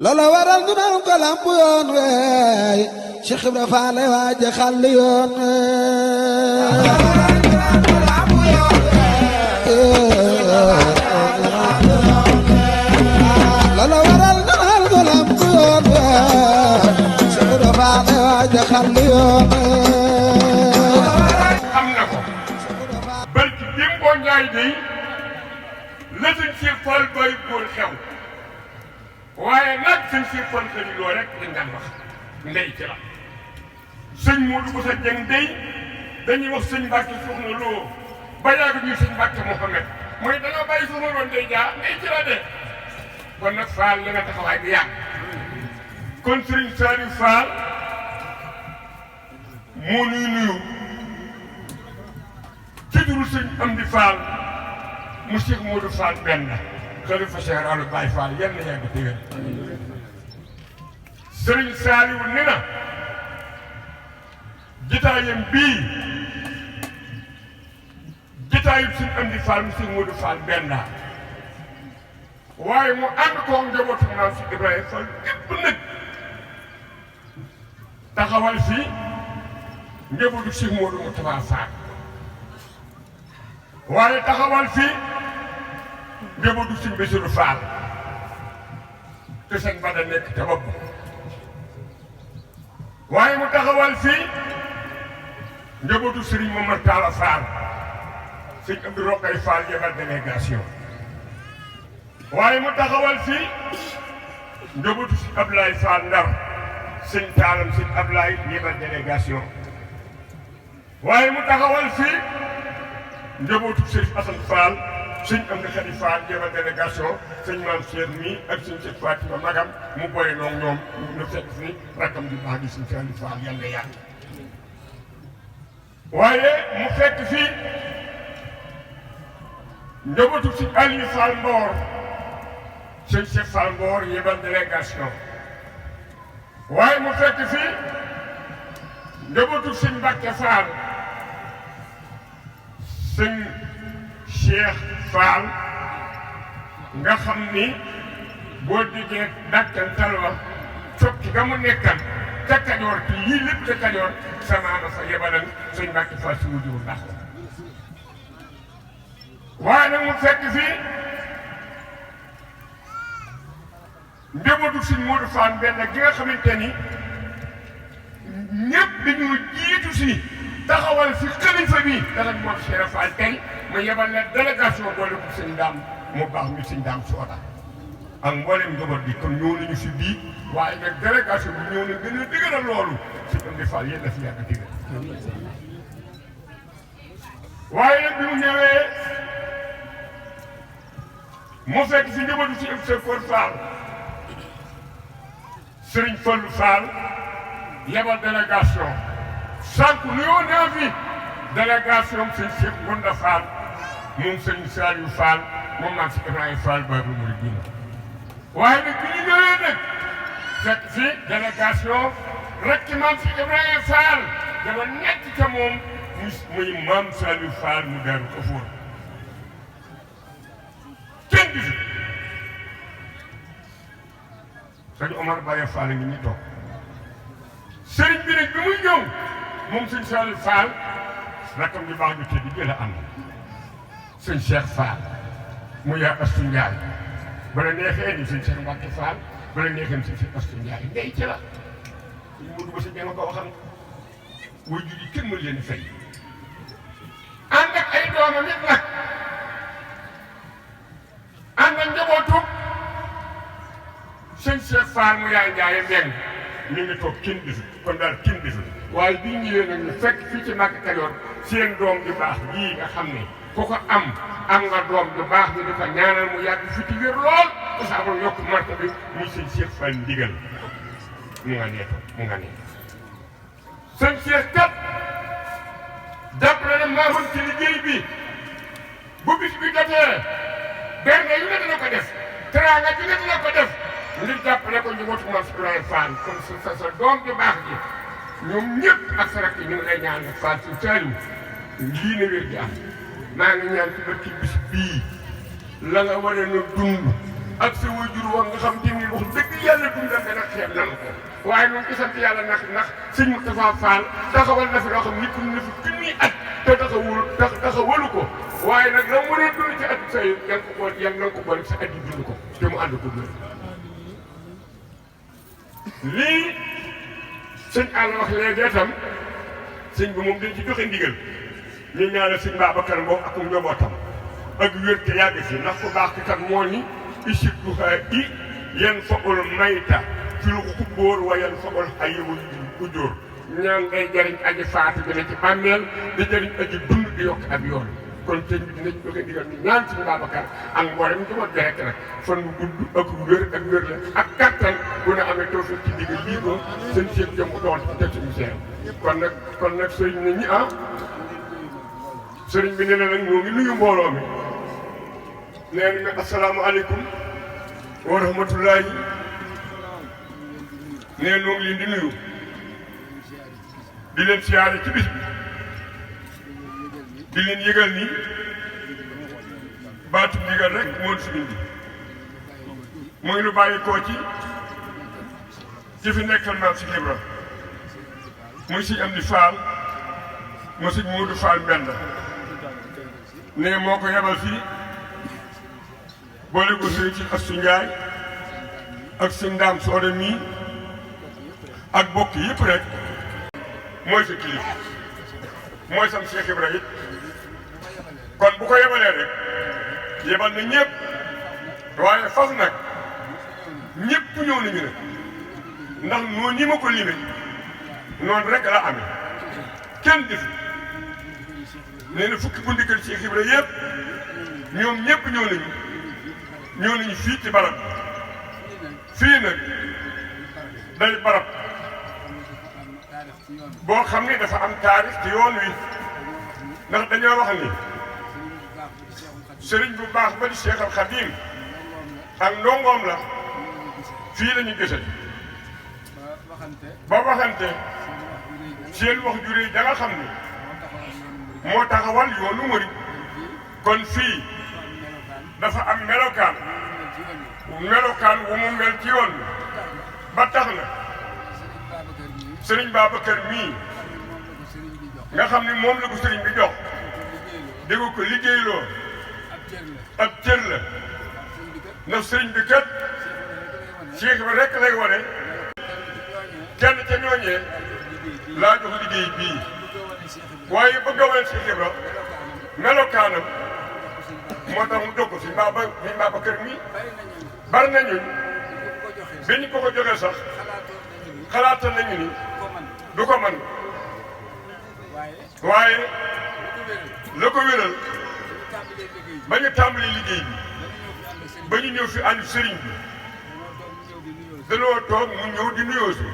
loola waral ñu naan ko lamp yoon weey Cheikh Ibra Fall waaja xàll yoon loola waral ñu naan ko lamp yoon weey Cheikh Ibra Fall waaja xàll yoon xam na ko barki Demba Njaay day la sëñ si Fall bay góor xew waaye nag sëñ si Fall xëy loo rek lañ daan wax ndey ci la sëñ Modou Boussa Dieng day dañuy wax sëñ Mbacke soxna Lo ba yàgg ñuy sëñ Mbacke Mouhamed mooy dañoo bàyyi soxna Lo ndey jaa ndey ci la de kon nag Fall la nga taxawaay bi yàgg kon Serigne Saliou Fall moo nuy nuyu ci turu sëñ Amdi Fall mu Cheikh Modou Fall benn xalifa général Baye Fall yenn yàgg téwér Serigne Saliou ni na jitaayam bii jitaayub sëñ Amdi Fall mu Cheikh Modou Fall benn waaye mu ànd koo njabootu maam si Ibrahima Fall yépp nag taxawal fii njabootu Cheikh Modou Moustapha Fall waaye taxawal fii njabootu Sëñ Bassirou Fall te sëñ Bada nekk te bopp waaye mu taxawal fii njabootu Serigne Momar Talla Fall sëñ Abdou Rokhaya Fall yebal délégation waaye mu taxawal fii njabootu sëñ Abdoulaye Fall Ndar sëñ Taalam sëñ Abdoulaye yebal délégation waaye mu taxawal fii njabootu Serigne Assane Fall sëñ Amdi Khady Fall yebal délégation sëñ Maam Cheikh mi ak sëñ Cheikh Fatima magam mu boole noonu ñoom ñu fekk fi rakkam di baax di sëñ Saliou Fall yàlla yàgg waaye mu fekk fii njabootu sëñ Aliou Fall Mbor sëñ Cheikh Fall Mbor yebal délégation waaye mu fekk fii njabootu sëñ Mbacke Fall sëñ Cheikh Fall nga xam ni boo diggee dàkkantal wa cokki ga mu nekkan ca Kajoor te yii lépp ca Kajoor samaana fa yebalan sëñ Mbacke Fall si wujuwul ndax waaye nag mu fekk fii njabootu sëñ Modou Fall benn gi nga xamante ni ñëpp dañoo jiitu si taxawal fi xalifa bi dara moom Cheikh Fall tey ma yebal la délégation boole ko sëñ Daam mu baax mi sëñ Daam Soota ak mboolem njaboot bi kon ñëw nañu si bii waaye nag délégation bi ñëw na gën a dëgëral loolu sëñ Amdi Fall yéen la fi yàgg dëgër waaye nag bi mu ñëwee mu fekk si njabootu si Abdou Sakor Fall Serigne Fallou Fall yebal délégation sànq nuyoo naa fi délégation sëñ Cheikh Gonda Fall moom sëñ Saliou Fall moom maam si Ibrahima Fall Babou Mouridina waaye nag bi ñu ñëwee nag fekk fi délégation rek ci maam si Ibrahima Fall dama nekk ca moom muy maam Saliou Fall mu Daaru Kafoor kenn gisu sëñ Omar Baye Fall ngi ñu toog sëriñ bi nag bi muy ñëw moom sëñ Saliou Fall rakam bi baax ñu te di jël a am sëñ Cheikh Fall mu yaa Astu Njaay bala neexee ni sëñ Cheikh Mbacke Fall bala neexee ni sëñ Cheikh Astu Njaay ndey ci la suñu Modou Boussa Dieng ko waxam way jur yi kenn mën leen fay ànd ak ay doomam it nag ànd ak njabootu sëñ Cheikh Fall mu yaay Njaaye Mbeng ñu ngi toog kenn gisul kon daal kenn gisul waaye bi ñëwee nag ñu fekk fii ci Mbàkke Kajoor seen doom ju baax jii nga xam ne ku ko am nga doom ju baax ñu di ko ñaanal mu yàgg fi ci wér lool te saa ba yokk marta bi muy sëñ Cheikh Fall ndigal mu nga nee mu nga nee sëñ Cheikh kat jàppale na maamoon ci liggéey bi bu bis bi jotee berne yu ne dina ko def teraanga ju ne dina ko def ngir jàppale ko njabootu maam si Ibrahima Fall comme sa doom ju baax ji ñoom ñëpp ak sa rakk yi ñu ngi lay ñaan nga Fall si Saliou lii na wér gi am maa ngi ñaan ci barki bis bii la nga war a na dund ak sa waajur woon nga xam te ni wax dëgg yàlla dundal gën a xeeb nan ko waaye ñun ci sant yàlla ndax sëñ Moustapha Fall taxawal na fi loo xam nit na fi junniy at te taxawalu ko waaye nag la mu doon dund ci at say yan na ko boole sa at yi dund ko te mu ànd ko gën lii sëñ Alla wax léegi itam sëñ bi moom dañ ci joxe ndigal ñu ñaanal sëñ Babacar Mbow ak njabootam ak wér te yàgg si ndax ku baax ki kat moo ni isibtuha i yan faul mayta fil xubóor wa yan faul xayiwu ujóor ñaan ngay jëriñ aji faatu dina ci bàmmeel di jëriñ aji dund di yokk ab yoon kon sëñ bi dinañ joxe ndigal ñu ñaan sëñ Babacar ak mboolem njaboot bi rek nag fan bu gudd ak wér la ak kattan bu ne amee tawfiq ci ndigal lii ko seen seet jëm doon ci def suñu seer kon nag sëriñ na ñi sëriñ bi nee na nag ñoo ngi nuyu mbooloo mi nee na asalaamaaleykum wa rahmatullahi nee noo ngi leen di nuyu di leen siyaare ci bis bi di leen yëgal ni baatu ndigal rek moo si indi mu ngi lu bàyyi koo ci fi nekkal maam si Ibra muy si am di Faal mu si Muudu Faal Mbenda ne moo ko yebal fii boole ko sëriñ ci Astu Njaay ak sëñ Ndaam Soode mii ak bokk yëpp rek mooy sa kilifa mooy sam Cheikh Ibra it kon bu ko yebalee rek yebal na ñëpp waaye fas nag ñëpp ñëw nañu ne ndax noonu ni ma ko limee noonu rek la amee kenn defu nee na fukki bu ndikkal Cheikh Ibra yëpp ñoom ñëpp ñëw nañu fii ci barab fii nag day barab boo xam ni dafa am taarix ci yoon wi ndax dañoo wax ni sëriñ bu baax ba di Cheikh al Khadim ak ndongoom la fii la ñu gisee ba waxante seen wax ju réy da nga xam ni moo taxawal yoonu murid kon fii dafa am melokaan wu mu mel ci yoon bi ba tax na sëriñ Babacar mii nga xam ni moom la ko sëriñ bi jox dégg ko liggéeyloo ab cër la ndax sëriñ bi kat Cheikh ba rek lay wane kenn ca ñooñee laa jox liggéey bii waaye bëgg a wane Cheikh Ibra melokaanam moo tax mu dogg si Babacar mi bari nañu bi ñu ko joxee sax xalaatal nañu ni du ko man waaye la ko wéral ba ñu tàmbali liggéey bi ba ñu ñëw fi ànd sëriñ bi danoo toog mu ñëw di nuyoo si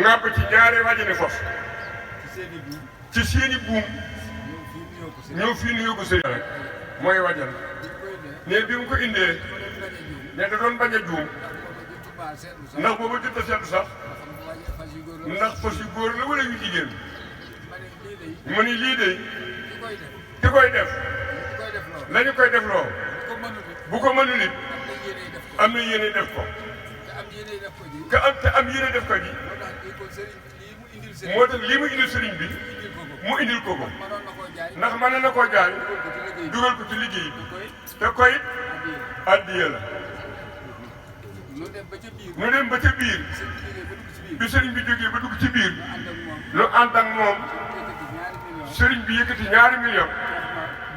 ŋàbb ci ñaari wàjjani fos ci seeni buum ñëw fii nuyoo ko sëriñ rek mooy wàjjan ne bi mu ko indee ne da doon bañ a juum ndax booba jot a seetlu sax ndax fas yu góor la wala yu jigéen mu ni lii de ki koy def lañu koy def loo bu ko mënul it am na yéene def ko te am yéene def ko ji moo tax lii mu indil sëriñ bi mu indil ko ndax mën na koo jaay dugal ko ci liggéey bi te koy addiya la nu dem ba ca biir bi sëriñ bi jógee ba dugg ci biir lu ànd ak moom sëriñ bi yëkkati ñaari million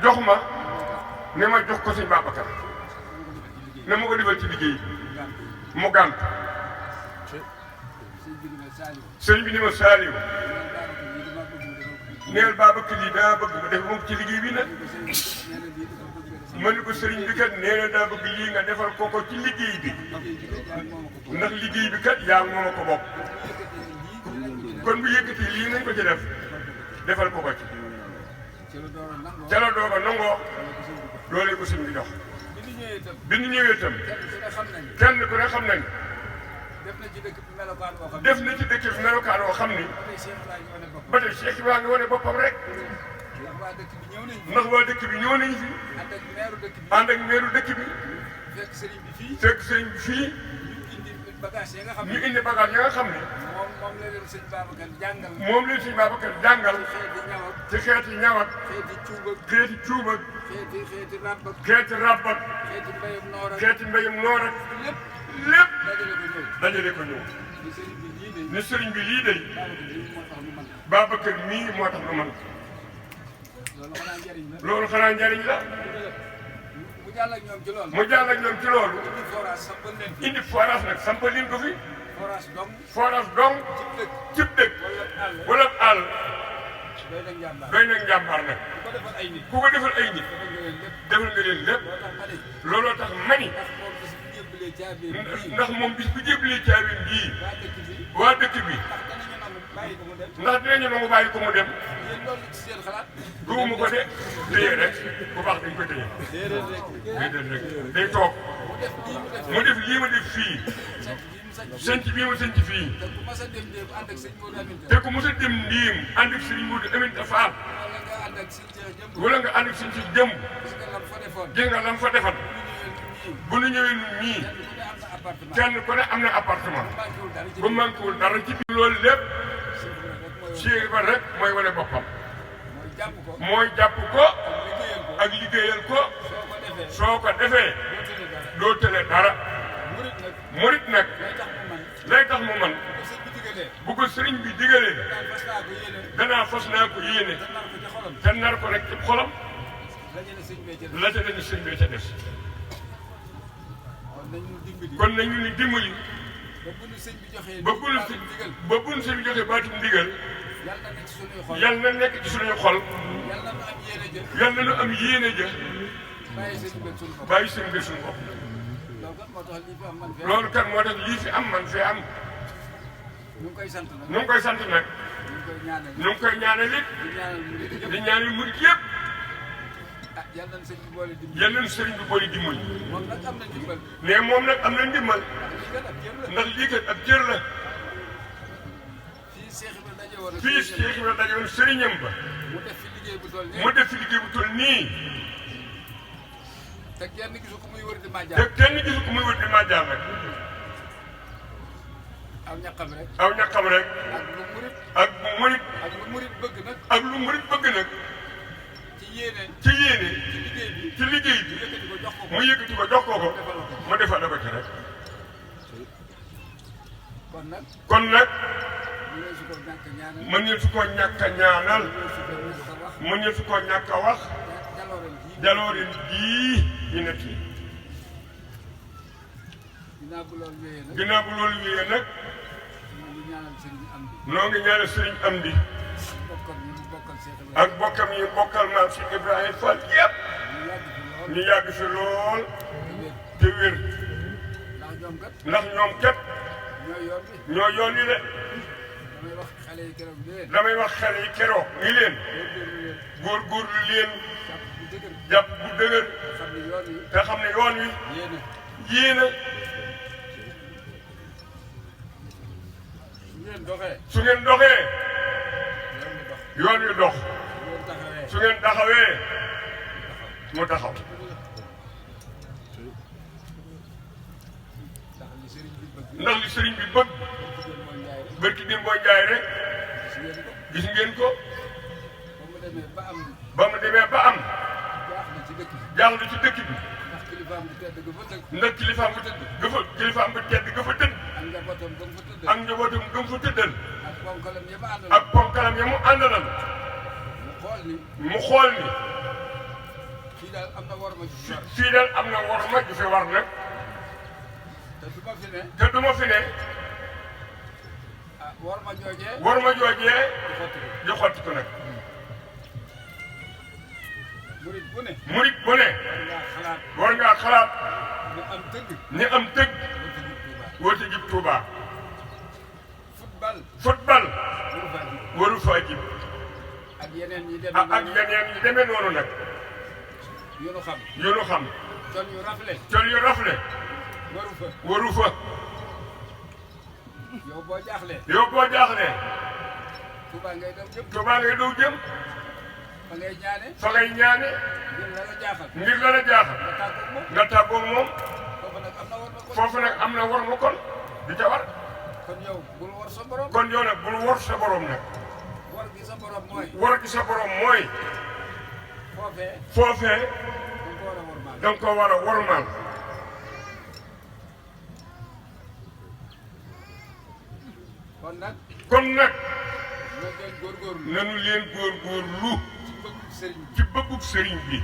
jox ma ne ma jox ko sëñ Babacar ne ma ko defal ci liggéey mu gànt sëriñ bi ni ma Saliou neel Babacar lii daa bëgg mu def moom ci liggéey bi nag ma ne ko sëriñ bi kat nee na daa bëgg lii nga defal ko ci liggéey bi ndax liggéey bi kat yaa moom a ko bokk kon bu yëkkati lii nañ ko ci defal ko ci ca la doog a nangoo loolee ko sëriñ bi jox bi ñu ñëwee itam kenn ku ne xam nañ def na ci dëkk bi melokaan woo xam ni ba tey Cheikh Ibrahima ngi wane boppam rek ndax waa dëkk bi ñëw nañu fi ànd ak meeru dëkk bi fekk sëriñ bi fii ñu indi bagage ya nga xam ne moom la leen sëñ Babacar jàngal ci xeeti ñawat xeeti cuub ak xeeti ràbb ak xeeti mbayum noor ak lépp dajale ko ñëw ne sëriñ bi lii day Babacar mii moo tax nu man loolu xanaa njariñ la mu jàll ak ñoom ci loolu indi forage nag sampal leen ko fi forage dong cib dëkk wala àll doy nag njàmbaar nag ku ko defal ay nit defal nga leen lépp looloo tax mani ndax moom bis bu jébbalee caabi bii waa dëkk bi ndax dinañu nangu bàyyi ko mu dem gëwuma ko de téye rek bu baax dañ ko téye déedéet rek day toog mu def lii ma def fii sënc bii ma sënc fii te ku mos a dem ndiim ànd ak Sëriñ Moodu Aminta Faal wala nga ànd ak sëñ ci jëm gis nga lam fa defal bu nu ñëwee ñun ñii kenn ku ne am na appartement bu manquéwul dara ci biir loolu lépp Cheikh ba rek mooy wane boppam mooy jàpp ko ak liggéeyal ko soo ko defee doo tële dara murit nag lay tax mu man bu ko sëriñ bi digalee danaa fas naa ko yéene te nar ko rek ci xolam la ca dañu sëñ bee ca des kon nañu ni dimbali ba bu nu sëñ bi joxee baatum ndigal yal na nekk ci suñuy xol yal na nu am yéene ja bàyyi sëñ bi suñu bopp loolu kan moo tax lii fi am man fee am ñu ngi koy sant nag ñu ngi koy ñaanal it di ñaanal murid yëpp yal nañu sëriñ bi boole dimbali mais moom nag am na ndimbal ndax lii kat ab cër la fii Cheikh Ibrahima daje woon sëriñam ba mu def fi liggéey bu toll nii te kenn gisu ko muy wër di màjjaal rek aw ñaqam rek ak lu murit bëgg nag ci yéene ci liggéey bi mu yëkkati ko jox ko mu defal la ko ci rek kon nag mën ngeen su ko ñàkk a ñaanal mën ngeen su ko ñàkk a wax jaloore jii ñu nekk yi ginnaaw bu loolu wéyee nag noo ngi ñaanal sëriñ Amdi ak bokkam yi bokkal maam si Ibrahima Fall yëpp ñu yàgg fi lool te wér ndax ñoom kat ñoo yoon wi de damay wax xale yi keroog ni leen góorgóorlu leen jàpp bu dëgër te xam ne yoon wi yéena su ngeen doxee yoon wi dox su ngeen taxawee mu taxaw ndax li sëriñ bi bëgg bërki dem boo njaay rek gis ngeen ko ba mu demee ba am jaaxle ci dëkk bi ndax kilifaam bu tedd ga fa tëdd ak njabootam gëm fa tëddal ak ponkalam ya mu àndalal mu xool ni fii daal am na worma ju fi war nag te du ma fi ne worma joojee di xotti ko nag murit bu ne war ngaa xalaat ni am tëgg woote jib Tuuba football waru faa jib ak yeneen yi demee noonu nag yu nu xam col yu rafle waru fa yow boo jaaxlee Tuuba ngay daw jëm fa ngay ñaane ngir la la jaaxal nga tàggoog moom foofu nag am na war ma kon di ca war kon yow bul war sa borom. kon yow nag bul war sa borom nag war gi sa borom mooy. war gi sa borom mooy foofee danga ko war a wormaal kon nag nanu leen góorgóorlu ci bëggub sëriñ bi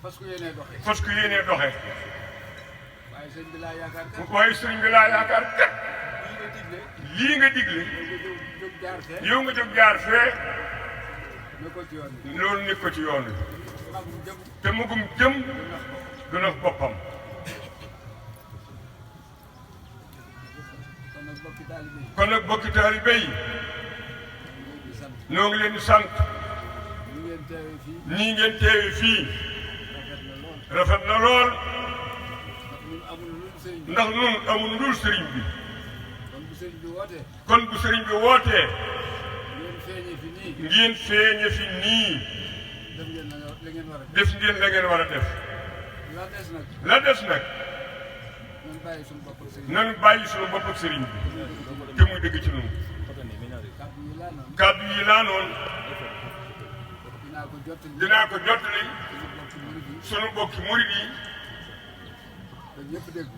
fas ku yéenee doxee. fas ku yéenee doxee waaye sëriñ bi laa yaakaar kat. waaye sëriñ bi laa yaakaar kat lii nga digle yow nga jóg jaar fee loolu nekk ko ci yoon wi te magum jëm du nax boppam kon nag bokki taalibe yi ñoo ngi leen di sant nii ngeen teewe fii rafet na lool ndax nun amul lu dul sëriñ bi kon bu sëriñ bi wootee ngeen feeñe fi nii def ngeen la ngeen war a def la des nag nan bàyyi suñu bopp ak sëriñ bi te muy dëgg ci ñun kàddu yi laa noonu dinaa ko jottali sunu bokki murid yi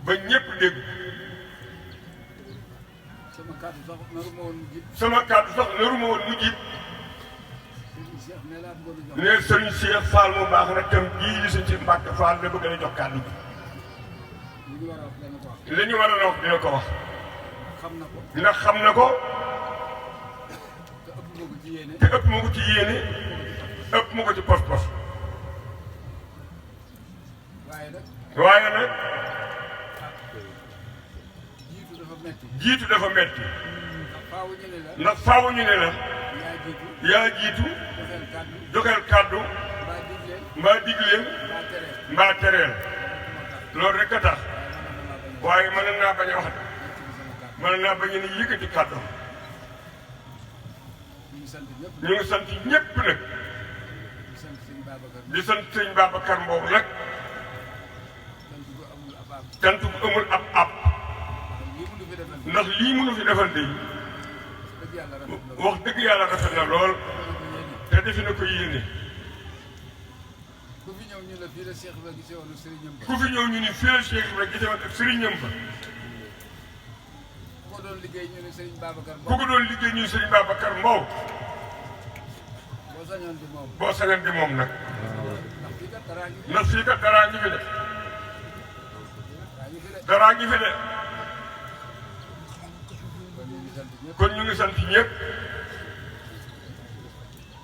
ba ñëpp dégg sama kàddu sax naruma woon mu jib ne sëriñ Cheikh Fall mu baax rek tam bii li ci Mbàkke Fall da bëgg a jox kàddu bi li ñu war a wax dina ko wax ndax xam na ko te ëpp ma ko ci yéene ëpp ma ko ci pos-pos waaye nag jiitu dafa metti ndax faaw ñu ne la yaa jiitu joxeel kàddu mbaa digleen mbaa tereel loolu rek a tax waaye mën naa bañ a wax mën naa bañ a ni yëkkati kàddu ñu ngi sant ñépp nag di sant sëñ Babacar Mbow nag cant bu amul ab ndax lii mënu fi defal de wax dëgg yàlla rafet na lool te defe na ko yéene ku fi ñëw ñu ne fii la Cheikh Ibrahima gisee woon ak sëriñam ba. ku fi ñëw ñu ne fii la Cheikh Ibrahima gisee woon ak sëriñam ba. ku ko doon liggéey ñu ne Serigne Babacar Mbow. ku ko doon liggéey ñu ne Serigne Babacar Mbow. boo sañoon di moom. boo sañoon di moom nag. ndax fii kat daraa ngi fi. ndax fii kat daraa ngi fi de. daraa ngi fi de. kon ñu ngi sant ñëpp.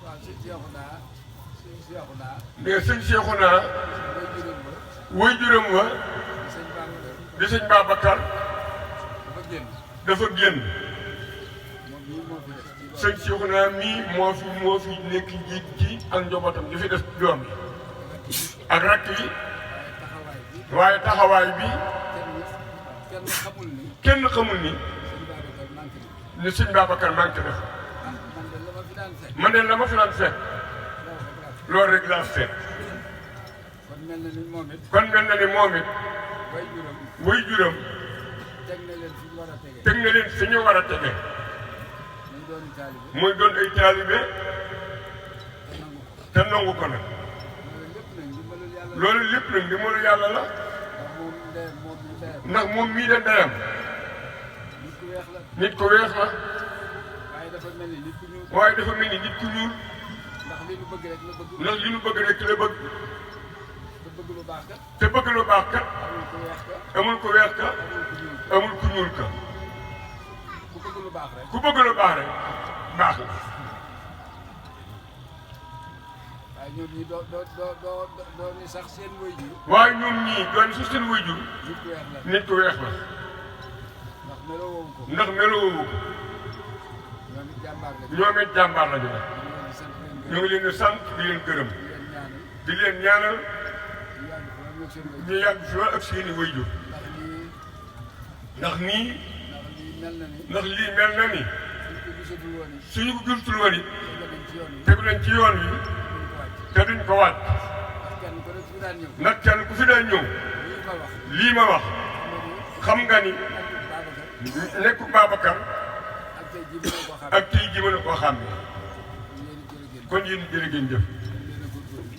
waaw sëñ Cheikhouna. mais sëñ Cheikhouna. way juróom wa. di sëñ Babacar. dafa génn. sëñ Cheikhouna mii moo fi nekk njiit ci ak njabootam di fi des doom bi. ak rakk yi. waaye taxawaay bi. kenn xamul ni. ni sëñ Babacar manqué def. man de la ma fi daan fekk. loolu rek laa fekk. kon mel na ni moom it. way juram. teg na leen fi ñu war a tege. muy doon ay taalibe. te nangu ko nag. loolu lépp nag ndimbalu yàlla la. ndax moom mii de ndeyam. nit ku weex la. waaye dafa mel ni nit ku ñuul. ndax li nu bëgg rek la bëgg. te bëgg lu baax kat. amul ku weex ka. amul ku ñuul ka. ku bëgg lu baax rek baax la. waaye ñoom ñii doo ni sax seen waajur. waaye ñoom ñii doon sax seen waajur. nit ku weex la. ndax meloo woowu ko. ñoom it jàmbaar lañu la. ñu ngi leen di sant di leen gërëm. di leen ñaanal. ñu yàgg fi ak seeni waajur. ndax nii. ndax lii mel na ni. suñu ko gisatul woon it. tegu leen ci yoon wi te duñ ko wàcc ndax kenn ku fi daan ñëw lii ma wax xam nga ni nekku Babacar ak tey ji mën a koo xam ne kon yéen jërë ngeen jëf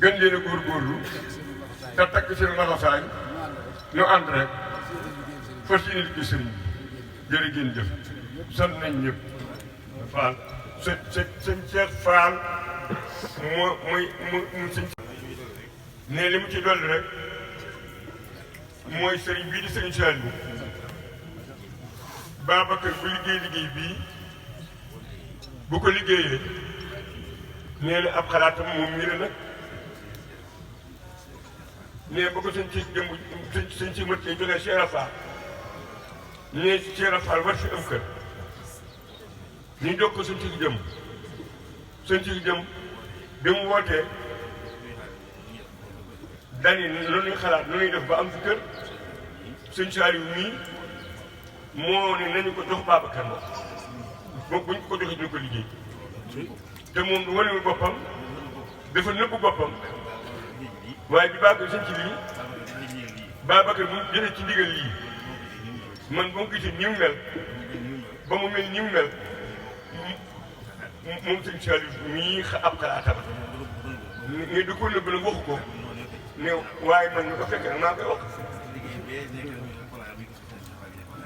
gën leen a góorgóorlu te takk seen laxasaay ñu ànd rek fas yéene liggéey sëriñ bi jërë ngeen jëf sant nañ ñëpp Fall sëñ Cheikh Fall muy sëñ ne li mu ci dolli rek mooy sëriñ bii di sëriñ Saliou Babacar bu liggéey bii bu ko liggéeyee nee na ab xalaatam moom ñu ne nag nee ba ko sëñ ci jëmb sëñ ci mët cee jógee Cheikh Fall nee Cheikh Fall war fi am kër ñu jóg ko sëñ ci jëm bi mu wootee dani loolu ñuy xalaat lu ñuy def ba am fi kër sëñ Saliou mii moo ne nañu ko jox Babacar moom buñ ko joxee dina ko liggéey te moom du wanewul boppam dafa nëbbu boppam waaye bi Babacar sëñ ci lii Babacar bu jëlee ci ndigal lii man ba mu gisee ni mu mel ba mu mel ni mu mel moom sëñ Saliou mii ab xalaatam ne du ko nëbb nag waxu ko ne waaye man mi ko fekkee nag maa koy wax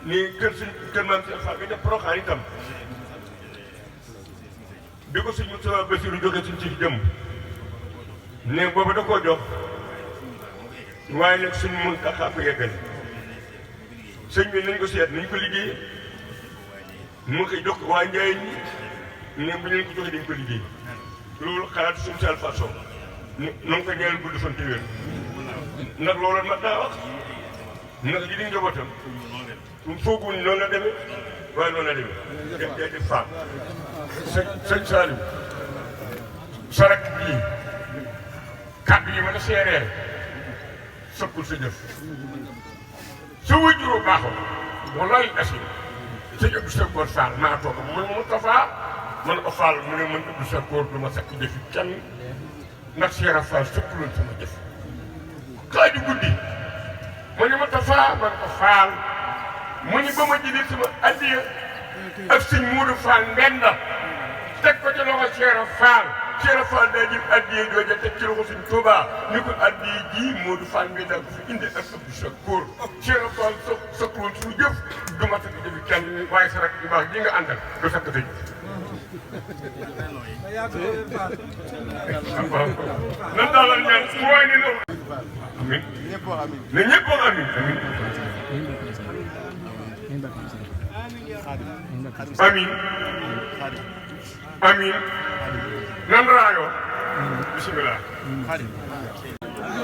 ni kër maam si Fall bi def Porokhane itam bi ko sëñ Moustapha Bassirou jógee suñ ci jëm ne booba da koo jox waaye nag suñ mun taxaa ko yeggale sëñ bi nañ ko seet nañ ko liggéey mu koy jox ko waa Njaay ñi ne bu ñu leen ko joxee dañ ko liggéey loolu xalaatu suñu sal façon na nga ko ñaanal gudd fan te wér ndax loolu mat naa wax ndax li di njabootam foogu ni noonu la demee waaye noonu la demee day def faam sëñ Saliou sa rakk bii kàddu yi ma la seeree soppul sa jëf sa wajuroo baaxoo wallaay asi sëñ Abdou Sakkoor Fall maa toog mu ne ma tafaa man ko Fall mu ne man Abdou Sakkoor du ma sakk jëfi kenn ndax Cheikh Fall sëkkuloon sama jëf xaaju guddi mu ne ma tafaa man ko Fall mu ni ba ma jëlee sama addiya ak sëñ Modou Fall mbenda teg ko ci loxo Cheikh Fall daa jël addiya jooja teg ci loxo sëñ Touba ni ko addiya ji Modou Fall mbenda ko fi indi ak Abdou Sakkoor Cheikh Fall sëkkuloon suñu jëf du ma sakk jëfi kenn waaye sa rak yu baax ji nga àndal du sakk sa jëf nan daal ñaan su waay ne noonu amin ne ñëpp wax amin amin amin nan raayoo bismillah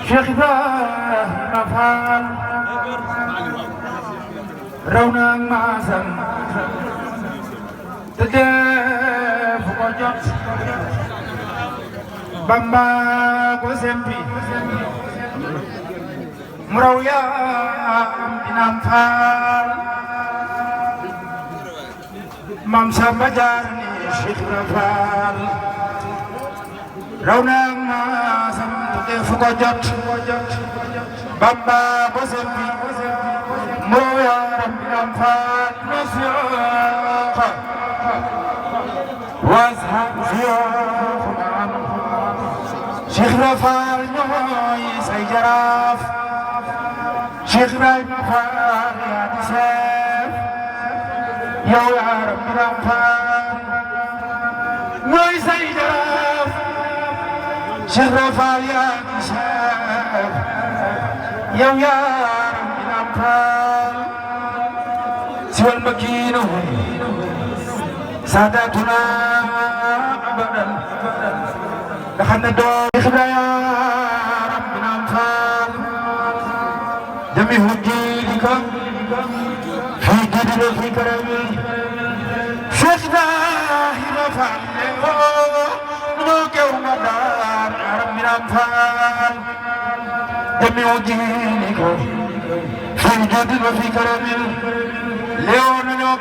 Cheikh Ibrahima Fall raw na maasam te def ko jot Bamba ko sempi mu raw yaam dinam Fall Mam Samba Jaar ni Cheikh Ibra Fall raw na maasam te def ko jot Bamba ko sempi mu raw yaam dinam Fall وازهق زيوخنا شيخ رفال نوي سيجراف شيخ رايب نفال يا دساف يا رب رفال نوي سيجراف شيخ رفال يا دساف يا رب رفال سوى المكينة ساداتنا أبدا دخلنا دور إخبار يا ربنا أنفال جميع جيلك في جيل وفي كرمي شيخنا هنا فعله نوك يوم دار يا ربنا أنفال جميع جيلك في جيل وفي كرمي ليون يوم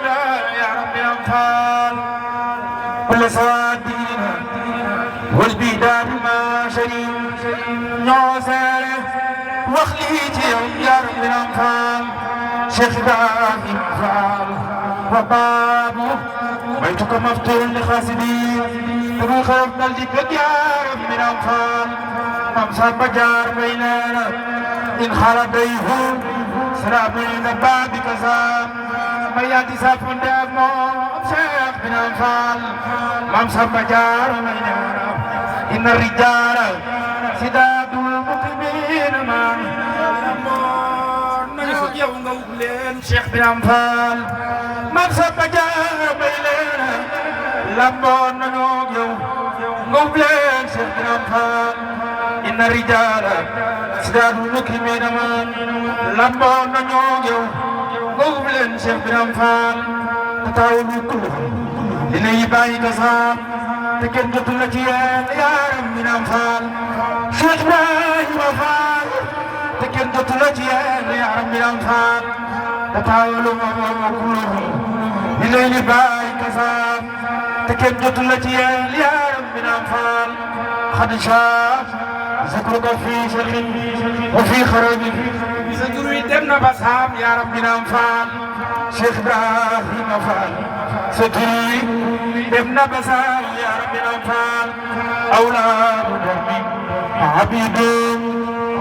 دار يا ربنا أنفال كل سوادينا والبداد ما شريك نوزل واخليتي يا رب الأنفال شيخ إبراهيم فال وبابه بيتك مفتوح لخاسدين تبو خلق دلدك يا رب الأنفال ممسك بجار بيننا إن خلديه سراب بين بابك زام ما يأتي سافن دمو شيخ بن أنفال ممسك بجار بيننا إن الرجال سداد المقيمين من نيوك يوم غولين شيخ بن أنفال ممسك بجار بيننا لمبون نيوك يوم غولين شيخ بن أنفال إن الرجال سداد المقيمين من لمبون نيوك يوم غولين شيخ بن أنفال تتاولوا كلهم إلي بايك سام تكن جتلك يا رب من أنفال شيخ إبراهيم فال تكن جتلك يا رب من أنفال تتاولوا كلهم إلي بايك سام تكن جتلك يا رب من أنفال قد شاء ذكرك في شيخ وفي خراب ذكر دمنا بسام يا رب من أنفال شيخ إبراهيم فال ستري ابن بسام يا رب الأنفال أولاد ربي عبيد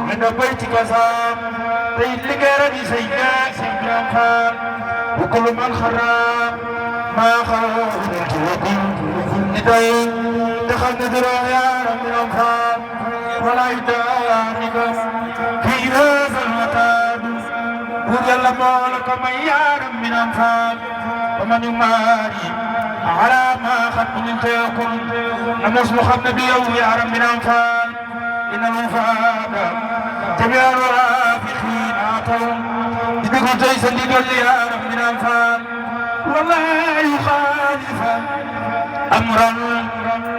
من بيتك سام تيد لغيرني سيدنا سيد الأنفال وكل من خرام ما خرجت وكل ندين دخل نذره يا رب الأنفال ولا يدارك في هذا المكان وجل مالك من يا رب من أنفال ومن يماري على ما خد من تيكم نمسلخ النبي يا رب من أنفال إن الوفاد جميع الرافقين آتهم بكم جيسا لقل يا رب من أنفال والله يخالف أمرا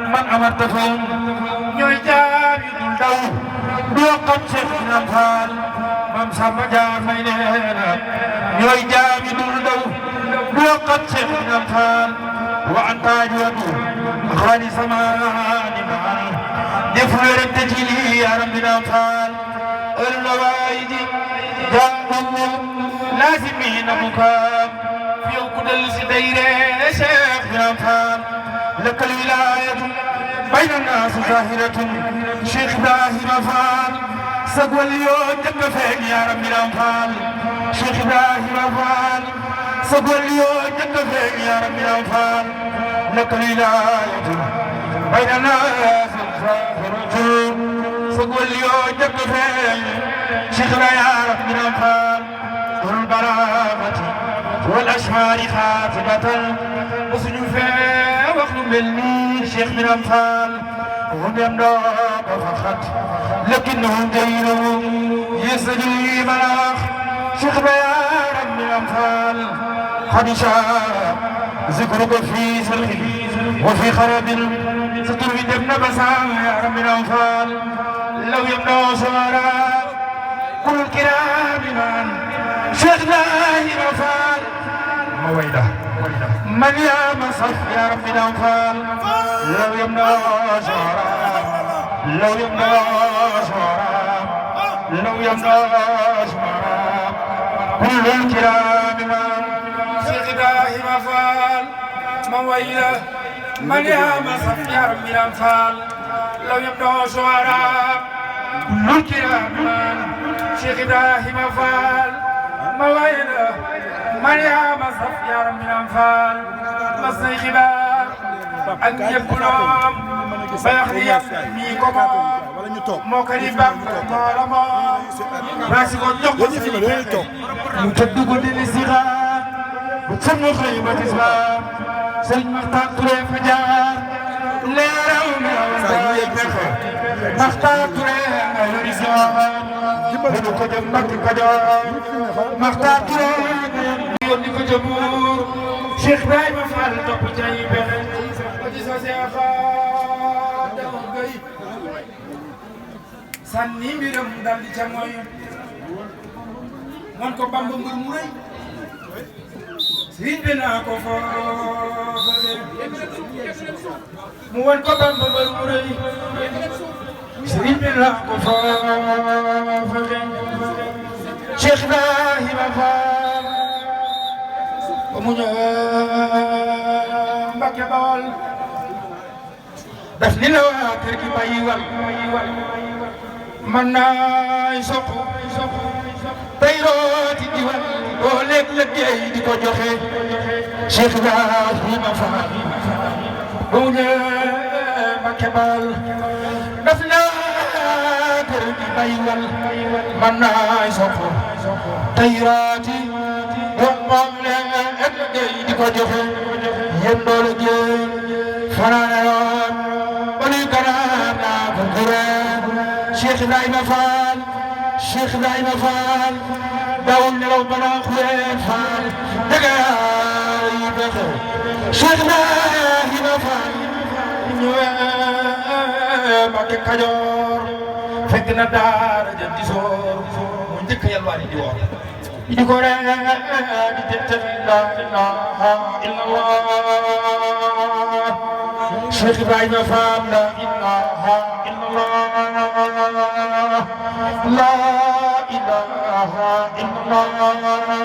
من أمرتهم يجاب يدلدو بوقت شيخ من أنفال ممسا مجار مينينا يجاب يدلدو بوقت شيخ من أنفال وأنت أجود خالي سمان معنا دفر التجلي يا رب الأنفال الروائد جاءهم لازمين مكام في وقت السدير شيخ من أنفال لك الولاية بين الناس ظاهرة شيخ إبراهيم فال سقوى اليوم جنب فين يا رب الأنفال شيخ إبراهيم فال سقوى اليوم جنب فين يا رب الأنفال لك الولاية بين الناس ظاهرة سقوى اليوم جنب فين شيخنا يا رب الأنفال والبراءة والأشمار خاتمة وسجوفا وخلو بالمين شيخ من أنفال وهم يمنعك فخط لكنهم دينهم يسجي ملاخ شيخ يا رب من أنفال قد شاء ذكرك في سلخي وفي خراب ستروي ابن بسام يا رب من أنفال لو يمنع سوارا كل الكرام من شيخنا أنفال مويدة من يا مصف يا رب الأنفال لو يمنع شعرا لو يمنع شعرا لو يمنع شعرا كل الكرام من شيخ إبراهيم أنفال مويدة من يا مصف يا رب الأنفال لو يمنع شعرا كل الكرام من شيخ إبراهيم أنفال مويدة من يا مصف يا رب الأنفال مصني خبار أن يبكلهم فيخلي ميكم موكري بام مولما راسكو جوكو سيكو متدقو دي السيغار بتسمو خيبة إسلام سلم مختار توري فجار ليرو من مختار توري أهل Hulu ko jëm Mbàkke Kajoor Maxtaar Ture yónni ko jëmuur Cheikh Ibrahima Fall topp cay bexe ko ci sa seexa daw gay sànni mbiram dal di ca mooy moon ko Bamba mbir mu rëy sëriñ bi naa ko foofale mu wan ko Bamba mbër mu rëy sëriñ bi naa ko foofale Cheikh Ibrahima Fall ba mu ñëw Mbàkke Bawal daf ni la waa kër gi bàyyi wal man naay sopp tey rooti di wal boo léeg liggéey di ko joxe Cheikh Ibrahima Fall ba mu ñëw Mbàkke Bawal daf ni la waa kër gi bàyyi wal man naay sopp tey rooti moom leen liggéey di ko joxe yéen doo liggéey fanaane yoon ba nuy ganaar naa ko guree Cheikh Ibrahima Fall Cheikh Ibrahima Fall dawul nelaw ba naa xuree Fall dëggaay bexe Cheikh Ibrahima Fall ñëwee Mbàkke Kajoor fekk na daara jëm di soor mu njëkk yalwaani di woor di ko ree di jëntali la ilaha illallah Cheikh Ibrahima Fall la ilaha illallah la ilaha illallah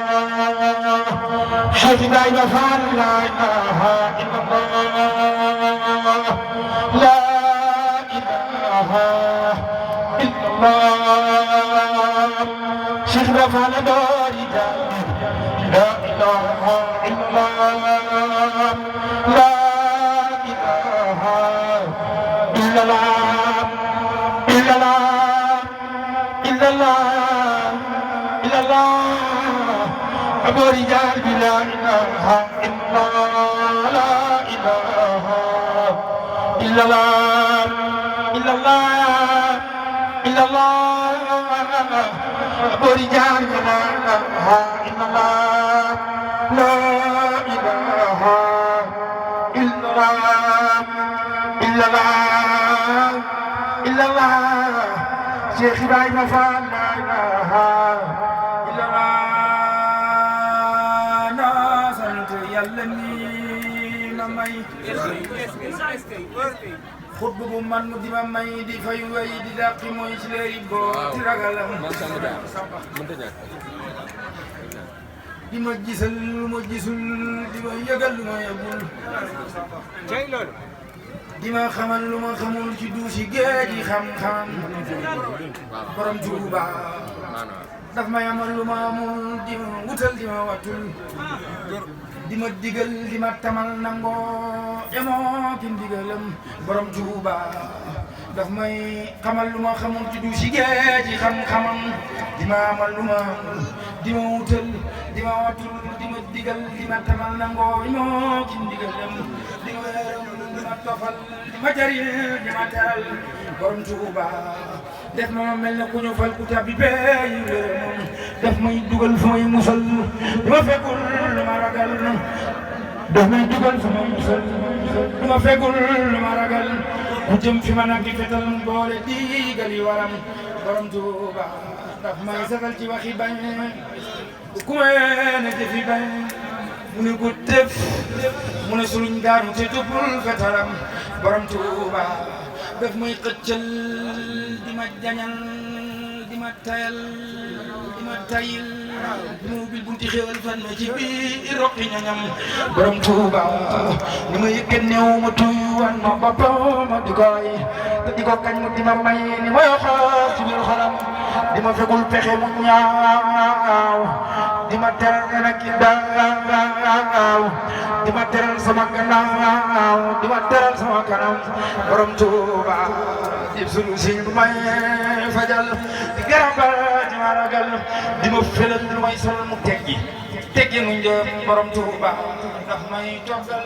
Cheikh Ibrahima Fall la ilaha illallah la ilaha illallah Cheikh Ibrahima Fall doori jàmm la ilaha illallah la ilaha illallah illallah illallah illallah doori jàmm la ilaha illallah la ilaha illallah illallah illallah boori jaar la ilaha illallah la ilaha illallah illallah illallah Cheikh Ibrahima Fall la ilaha illallah na sant Yàlla mi ma may xutbu bu man di ma may di fay way di dàqi mooy ci leeri booti ragalam di ma gisal lu ma gisul di ma yëgal lu ma yëgul di ma xamal lu ma xamul ci duusi géej yi xam-xam borom Tuuba daf may amal lu ma amul di ma wutal di ma watul di ma digal di ma tamal nangoo emoo ki ndigalam borom Tuuba daf may xamal lu ma xamul ci du si géej ci xam-xamam di ma amal lu ma di ma wutal di ma watul di ma digal di ma tamal nangoo emoo ki ndigalam di ma weeram di ma tofal di ma jariñ di ma teral borom Tuuba def ma mel ne ku ñu fal ku tabbi bee yi wéeram daf may dugal fu may musal di ma fekkul lu ma ragal daf may dugal fu may musal di ma fekkul lu ma ragal ku jëm fi ma nag di fetal boole digal yi waram borom Tuuba daf may sagal ci waxi bañ ku ne defi bañ mu ne ko def mu ne suluñ gaanu te tuppul fetalam borom Tuuba daf may xëccal di ma jañal di ma tayal di ma tayil di ma ubbil bunti xéwal fan ma ci biir roqi ñañam borom Tuuba ni ma yëkkat néew ma tuyuwan ma boppam ma di koy te di ko kañ mu di ma may ni ma yoxoo ci biir xolam di ma fegul pexe mu ñaaw di ma teral nag ki daaw di ma teral sama gannaaw di ma teral sama kanam borom Tuuba jib sunu siñ bu may fajal di garabal di ma ragal di ma felal lu may sol mu teggi mu njëm borom Tuuba daf may toggal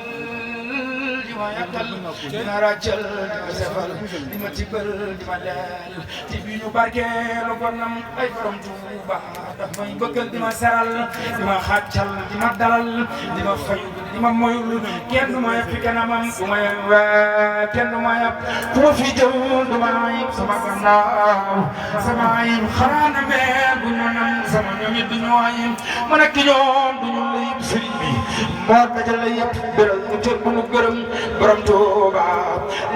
di ma ma yàqal di ma ràccal di ma sefal di ma tibbal di ma leel ci bi ñu barkeelu bonam ay borom Tuuba daf may bëggal di ma seral di ma xàccal di ma dalal di ma fayul di ma moyul kenn du ma yab fi kanamam du ma yab kenn du ma yab ku ma fi jëw du ma ayib sama gannaaw sama ayib xanaa na mel bu ñu nam sama ñoom it du ñu ayib man ak ñoom du ñu layib sëriñ bi moo dajale yëpp beral mu cër bu nu gërëm borom Tuuba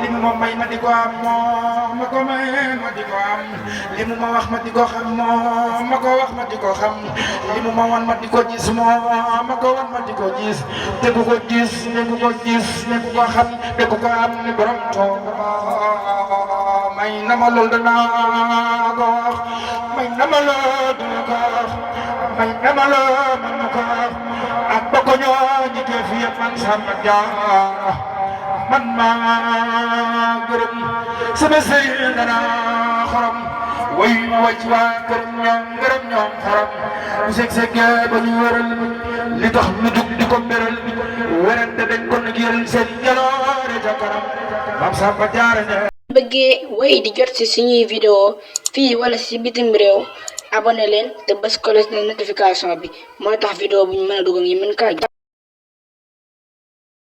li mu ma may ma di ko am moo ma ko may ma di ko am li mu ma wax ma di ko xam moo ma ko wax ma di ko xam li mu ma wan ma di ko gis moo ma ko wan ma di ko gis te ku ko gis ne ku ko gis ne ku ko xam ne ku ko am ni borom Tuuba may na ma lool danaa ko wax may na ma lool dana ko wax may na ma lool man ma ko wax ak bokk ñoo ñi te fi man Samba Diarra man maa gërëm sama sëriñ dana xorom way wàcc waa këram ñoom gërëm ñoom xorom bu seg-sege ba ñu wëral li tax ñu dug di ko beral werante dañ ko nag yëral seen jaloore ca kanam Maam Samba Diarra bëggee way di jot ci suñuy vidéo fii wala ci bitim réew abonné leen te bës cloche de notification bi mooy tax vidéo bu ñu mën a dugal ngi mën kaa